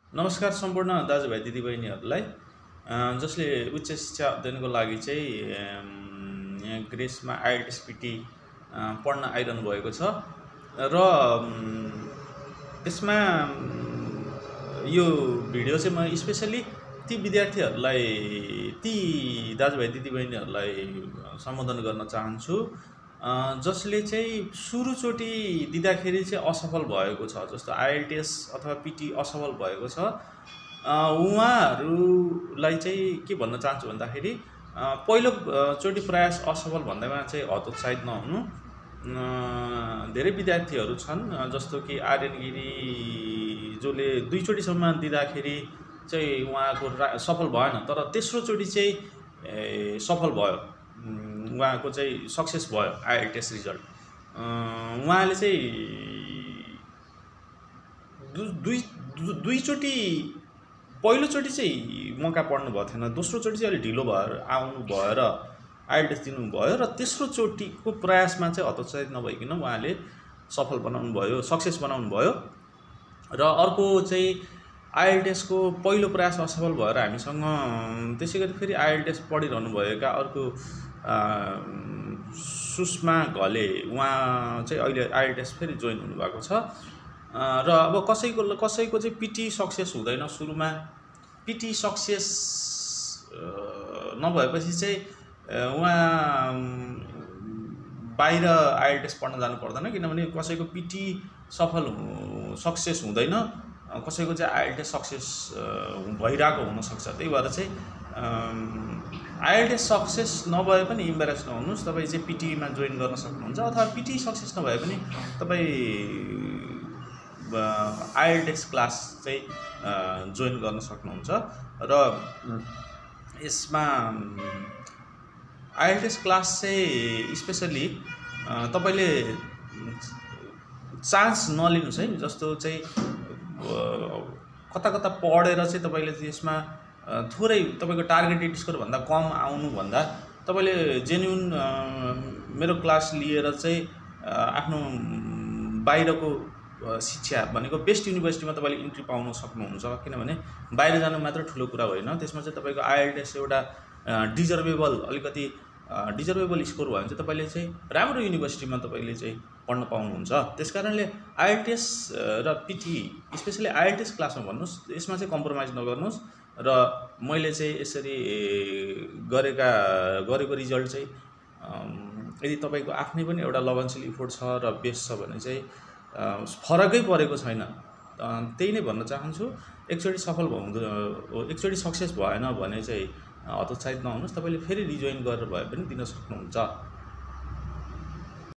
नमस्कार सम्पूर्ण दाजुभाइ दिदीबहिनीहरूलाई जसले उच्च शिक्षा अध्ययनको लागि चाहिँ यहाँ ग्रेसमा आइएलटिएस पढ्न आइरहनु भएको छ र यसमा यो भिडियो चाहिँ म स्पेसली ती विद्यार्थीहरूलाई ती दाजुभाइ दिदीबहिनीहरूलाई सम्बोधन गर्न चाहन्छु जसले चाहिँ सुरुचोटि दिँदाखेरि चाहिँ असफल भएको छ, जस्तो आइएलटिएस अथवा पिटी असफल भएको छ। उहाँहरूलाई चाहिँ के भन्न चाहन्छु भन्दाखेरि पहिलोचोटि प्रयास असफल भन्दैमा चाहिँ हतोत्साहित नहुनु। धेरै विद्यार्थीहरू छन् जस्तो कि आर्यन गिरी जसले दुईचोटिसम्म दिँदाखेरि चाहिँ उहाँको सफल भएन, तर तेस्रोचोटि चाहिँ सफल भयो, उहाँको चाहिँ सक्सेस भयो आइएलटिएस रिजल्ट। उहाँले चाहिँ दुईचोटि पहिलोचोटि चाहिँ मौका पर्नु भएको थिएन, दोस्रोचोटि चाहिँ अलिक ढिलो भएर आउनु भएर आइएलटिएस दिनुभयो र तेस्रोचोटिको प्रयासमा चाहिँ हतोत्साहित नभइकन उहाँले सफल बनाउनु भयो, सक्सेस बनाउनु भयो। र अर्को चाहिँ आइएलटिएसको पहिलो प्रयास असफल भएर हामीसँग त्यसै गरी फेरि आइएलटिएस पढिरहनुभएका अर्को सुषमा घले, उहाँ चाहिँ अहिले आइएलटिएस फेरि जोइन हुनुभएको छ। र अब कसैको चाहिँ पिटी सक्सेस हुँदैन। सुरुमा पिटी सक्सेस नभएपछि चाहिँ उहाँ बाहिर आइएलटिएस पढ्न जानु पर्दैन, किनभने कसैको पिटी सक्सेस हुँदैन, कसैको चाहिँ आइएलटिएस सक्सेस भइरहेको हुनसक्छ। त्यही भएर चाहिँ आइएलटिएस सक्सेस नभए पनि इम्बेरेस नहुनुहोस्, तपाईँ चाहिँ पिटीमा जोइन गर्न सक्नुहुन्छ, अथवा पिटी सक्सेस नभए पनि तपाईँ आइएलटिएस क्लास चाहिँ जोइन गर्न सक्नुहुन्छ। र यसमा आइएलटिएस क्लास चाहिँ स्पेसली तपाईँले चान्स नलिनुहोस् है। जस्तो चाहिँ कता कता पढेर चाहिँ तपाईँले यसमा थोरै तपाईँको टार्गेटेड स्कोरभन्दा कम आउनुभन्दा तपाईँले जेन्युन मेरो क्लास लिएर चाहिँ आफ्नो बाहिरको शिक्षा भनेको बेस्ट युनिभर्सिटीमा तपाईँले इन्ट्री पाउन सक्नुहुन्छ। किनभने बाहिर जानु मात्र ठुलो कुरा होइन, त्यसमा चाहिँ तपाईँको आइएलटिएस एउटा अलिकति डिजर्भेबल स्कोर भयो भने चाहिँ तपाईँले चाहिँ राम्रो युनिभर्सिटीमा तपाईँले चाहिँ पढ्न पाउनुहुन्छ। त्यस कारणले आइएलटिएस र पिटी स्पेसली आइएलटिएस क्लासमा भन्नुहोस्, यसमा चाहिँ कम्प्रोमाइज नगर्नुहोस्। र मैले चाहिँ यसरी गरेको रिजल्ट चाहिँ यदि तपाईँको आफ्नै पनि एउटा लगनशील इफोर्ट छ र बेस छ भने चाहिँ फरकै परेको छैन। त्यही नै भन्न चाहन्छु। एकचोटि सक्सेस भएन भने चाहिँ हतोत्साहित नहुनुहोस्, तपाईँले फेरि रिजोइन गरेर भए पनि दिन सक्नुहुन्छ।